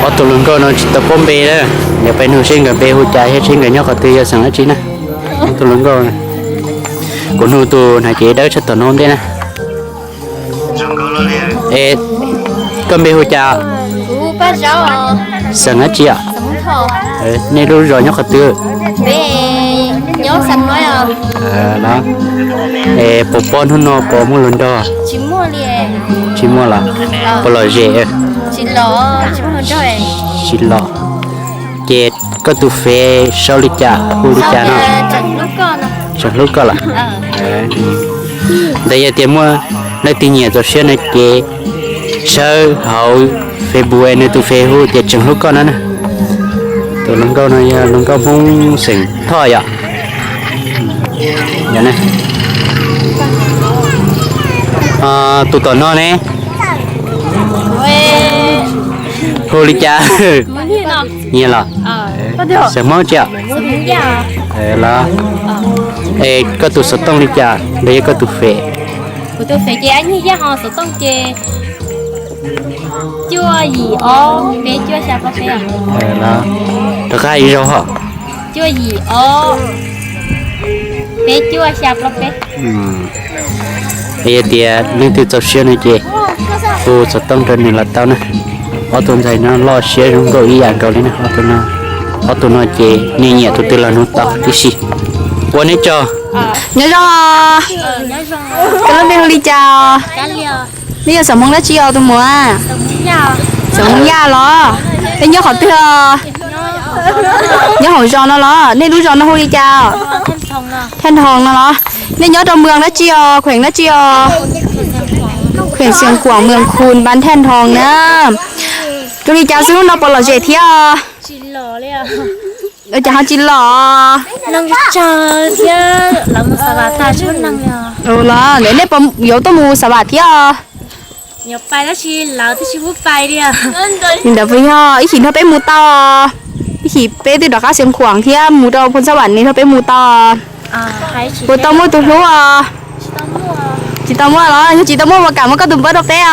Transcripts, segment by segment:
Ob tug hluas nkauj no tsis tau paub npe na, yog peb nug seb nkawd npe hu cas thiab seb nkawd nyob qhov twg, yog xeem dab tsi na. Ob tug hluas nkauj, kuv nug tus hnav cev dawb tshaj tawm no ntej na. Es koj npe hu cas? Xeem dab tsi os? Nej lub zos nyob qhov twg? Puas pom hnub no puas muaj hluas nraug? Tsis muaj los? Puas lom zem? Tsis lom. Ces koj tus fev sau li cas, hu li cas no? Tseem hlub koj los? Ntawd yog tias muaj leej twg nyiam txaus siab no ces sawv hauv Facebook nws tus fev hu tias tseem hlub koj no na. Tus hluas nkauj no yog hluas nkauj Hmoob xeem Thoj yom. Tus tom no ne, hu li cas? Nyiam los? Xeem Hmoob tsi? Los, es koj tus xov tooj li cas los yog koj tus fev? Kuv tus fev ces Ab Nyiag Yaj, ho xov tooj ces cuaj yim ob peb cuaj xya plaub peb. Rov qab ib zaug ho. Cuaj yim ob peb cuaj xya plaub peb. Yog tias leej twg txaus siab no ces hu xov tooj rau nws los tau na. Ob tug ntxhais no loj siab zoo nkauj ib yam nkaus li na. Ob tug no ces nej nyiam tus twg los nug tau tib si. Ua neb tsaug. Nyob zoo. Koj lub npe hu li cas? Nej yog xeem Hmoob dab tsi os tus muam? Xeem Hmoob Yaj los? Nej nyob qhov twg os? Nyob hauv zos no los? Nej lub zos no hu li cas? Thaj Nthoo no los? Nej nyob rau mws dab tsi os, kheem dab tsi os? Kheem Xiav Khuam, mws Khun, npab Thaj Nthoo na. Zoo li cas xwb hnub no puas lom zem thiab? Ua cas ho tsis los? Los ntawm nej puas yuav tuaj mus Xav Vam thiab? Li ntawd puas yog ib chim nrog peb mus tau? Ib chim peb twb rov qab Xiav Khuam thiab mus rau Phoos Xab Vam, nws nrog peb mus tau? Puas tau muaj tus hlub os? Tsis tau muaj los? Yog tsis tau muaj puas kam muab koj tus npawb rau peb os?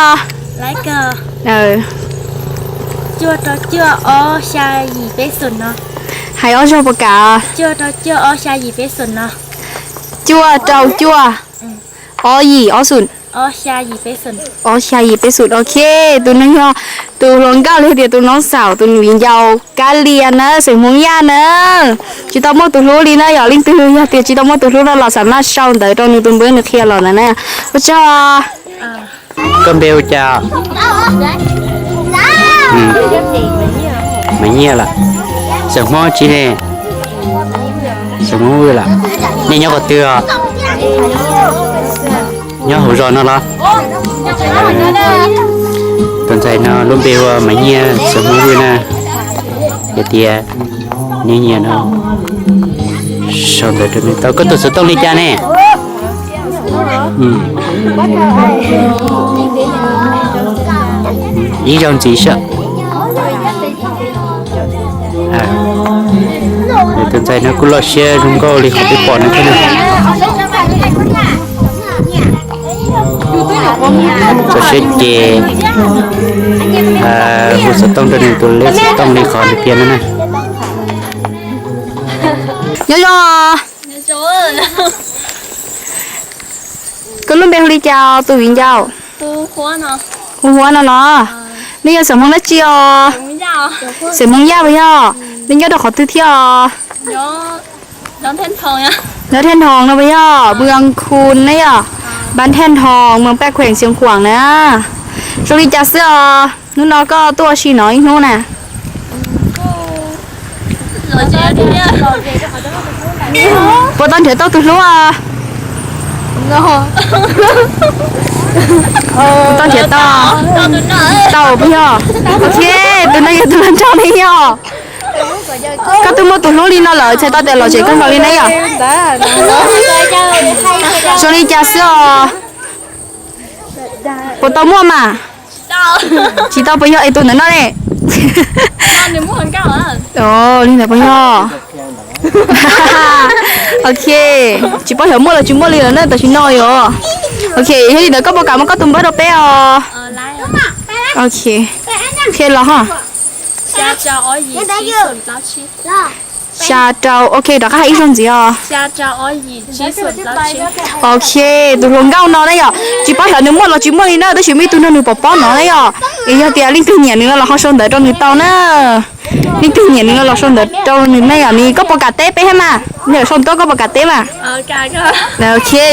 Hais ob zaug puas kam? Cuaj rau cuaj, ob yim ob xoom. Ob xya yim peb xoom, ok. Tus no yog tus hluas nkauj los tias tus nob xaum, tus viv ncaus Kab Lias na, xeem Hmoob Yaj na. Tsis tau muaj tus hlub li na, yog leej twg yog tias tsis tau muaj tus hlub no los xam maj sau ntawv rau nws tus npawb nws qhia los ntawd na. Ua tsaug. Koj npe hu cas? Mas Nyiaj lawm. Xeem Hmoob tsi ne? Xeem Hmoob Vwj lawm. Nej nyob qhov twg os? Nyob hauv zos no los? Tus ntxhais no lub npe hu ua Mas Nyiaj, xeem Hmoob Vwj na. Yog tias nej nyiam no sau ntawv rau nws tau. Koj tus xov tooj li cas ne? Ib zaug ntxiv seb. Tus ntxhais no kuj loj siab zoo nkauj li qhov peb pom no thiab na. Txaus siab ces hu xov tooj rau nws tus lej xov tooj li qhov nws piav no na. Nyob zoo. Koj lub npe hu li cas tus viv ncaus? Hu Huab no los? Nej yog xeem Hmoob dab tsi os? Xeem Hmoob Yaj puas yog? Nej nyob rau qhov twg thiab os? Nyob Thaj Nthoo no puas yog? Mws Khun ne yog? Npab Thaj Nthoo, mws Paj Khueem, Xeev Khuam na. Zoo li cas xwb os? Hnub no koj tuaj ua si no ib hnub na? Puas tau nrhiav tau tus hlub? Tau nrhiav tau. Tau puas yog? Ok, tus no yog tus hluas nraug ne yog. Koj twb muaj tus hlub li no lawm txhais tau tias lom zem kawg nkaus li ne yog. Zoo li cas xwb os? Puas tau muaj mas? Tsis tau puas yog es tus ntawm no ne? Li ntawd puas yog? Ok, tsis paub xyov muaj los tsis muaj li lawm na tam sim no yog. Ok, yog li ntawd koj puas kam muab koj tus npawb rau peb os? Ok, los ho. Xya rau, ok, rov qab hais ib zaug ntxiv os. Ok, tus hluas nkauj no na yom, tsis paub xyov nws muaj los tsis muaj li na, tab sis muaj ib tug nrog nws pov pob no na yom. Es yog tias leej twg nyiam nws no los ho sau ntawv rau nws tau na. Leej twg nyiam nws no los sau ntawv rau nws na yom. Nws, koj puas kam teb peb thiab mas? Nws yog sau ntuj, koj puas kam teb mas? Ok,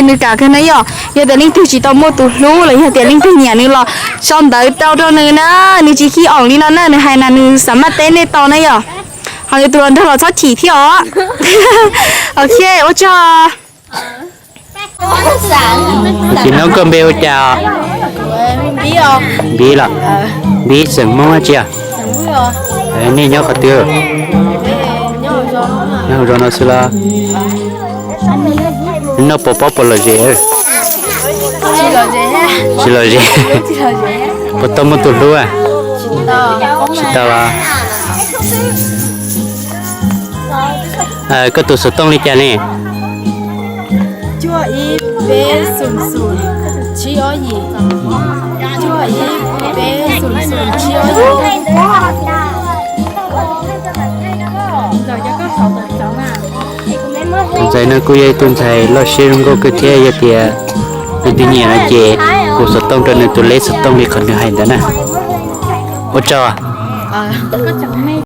nws kam kawg na yom. Yog tias leej twg tsis tau muaj tus hlub los yog tias leej twg nyiam nws los sau ntawv rau rau nws na. Nws tsis khib oom li no na, nws hais na nws xav maj teb nej tau na yom. Ho nws tus hluas nraug los txhob chim thiab os. Ok, ua tsaug. Nim no koj npe hu cas? Npib los? Npib xeem Hmoob dab tsi? Nej nyob qhov twg? Nyob hauv zos no xwb los? Noj puas pob puas lom zem? Tsis lom zem. Puas tau muaj tus hlub? Tsis tau los? Koj tus xov tooj li cas ne? Cuaj ib peb xoom xoom tsib ob yim. Cuaj ib peb xoom xoom tsib ob yim. Tus ntxhais no kuj yog ib tug ntxhais loj siab zoo nkauj kawg thiab, yog tias leej twg nyiam no ces hu xov tooj rau nws tus lej xov tooj li qhov nws hais ntawd na. Ua tsaug.